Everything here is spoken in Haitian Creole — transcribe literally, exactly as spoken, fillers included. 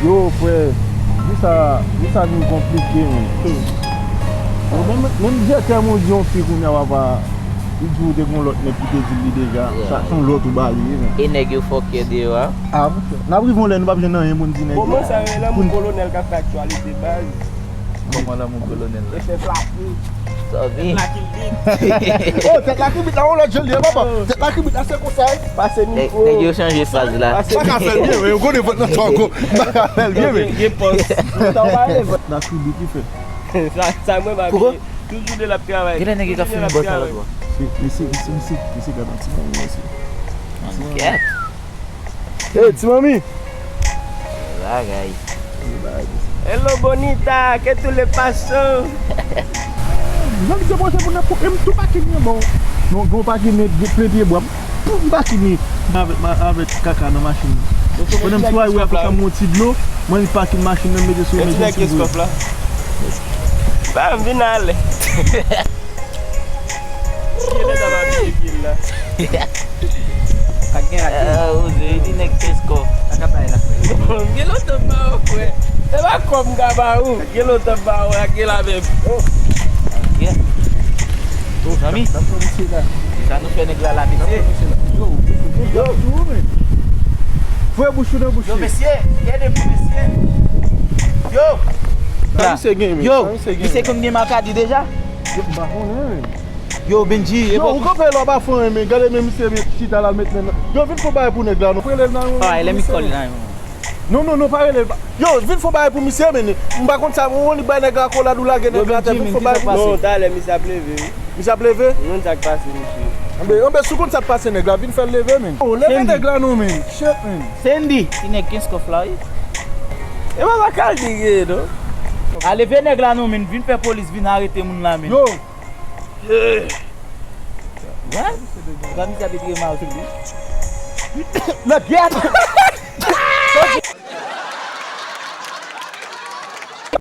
Yo, frè, vi sa, vi sa vin konplike, men. Yo, menm, menm jètè mwen di yon fi kounye a, papa, li di w te gen yon lòt nèg ki te di l li deja, sa se yon lòt ou ba li, men. E nèg yo fòkè deyò a. Ah, n ap rive yon lè, nou p ap jwenn anyen pou n di nèg yo. Moman sa yo, e lanmou kolonèl k ap fè aktyalite, baz. Kòman lanmou kolonèl la? E fè flakou. Sa w di? Tèt la ki bit. Oh, tèt la ki bit la, yon lòt jan l ye, papa. Tèt la ki bit la, se konsa, eh. Pase mikwo. Nèg yo chanje fraz la. Pase. M pa ka fè l byen, men, ou konnen vant nan twa gwo. M pa ka fè l byen, men. Gen pòs. Sa w pa rele vant. Tèt la ki bit, li fè. Sa, sa mwen pa byen. Toujou de l ap travay. Genlè nèg yo ka fini bò sa lòt bò. Mesye, mesye, mesye, mesye, gad yon ti bagay, mesye. Hey, ti manmi! Bagay. Hello, Bonita, que tú le pasó? Jan ki te pwoche pou n ap e m tou pakine bon. Non, gen yon pakine, gen plen pye bwa. Pou m pakine avèk, avèk kaka nan machin nan. Pandan m sou highway a, fòk m yon ti dlo, mwen li pakine machin nan, mete sou emergency brake. Ba m vin ale. Genlè sa pa byen fil la. Ak gen ak gen. Ah, Jose, li di nèg Kenskòf. Ak ap bay la, frè. Bon, gen lontan m pa wè w, frè. Se pa kòb m ka ba ou. Gen lontan m pa wè w, ak gen la menm. Oh. Yeah. Oh, zanmi. N ap pran misye la. Kisa nou fè nèg la la, mesye? Yo, yo, yo, men. Fwe bouch ou nan bouch li. Yo, mesye, gade pou mesye. Yo. Sa misye gen, men. Yo, sa misye gen, misye konn gen makadi deja? Yo, m pa konnen, men. Yo, Benji, yo, ou kanpe la, w pa fè anyen, men gade men misye, men chita la, l met men nan. Yo, vin fè yon bagay pou nèg la, non. Rele l nan yon. Ah, let me call nine one one. Non, non, non, pa rele l, pa. Yo, vin fè yon bagay pou misye, men. M pa konn sa, ou li bay nèg la akolad, ou lage nèg la atè, vin fè yon bagay pou misye. Non, talè misye ap leve, wi. Misye ap leve? M konn sa k pase, mesye. Anben, anben, si w konn sa k pase nèg la, vin fè l leve, men. Oh, leve nèg la non, men. Shit, men. Sandy, ti nèg Kenskòf la, wi. E pa pa kal di gen, non. A leve nèg la non, men. Vin fè polis vin arete moun la, men. Yo. What? Gade misye ap etre mal sou li. Lòt gèt!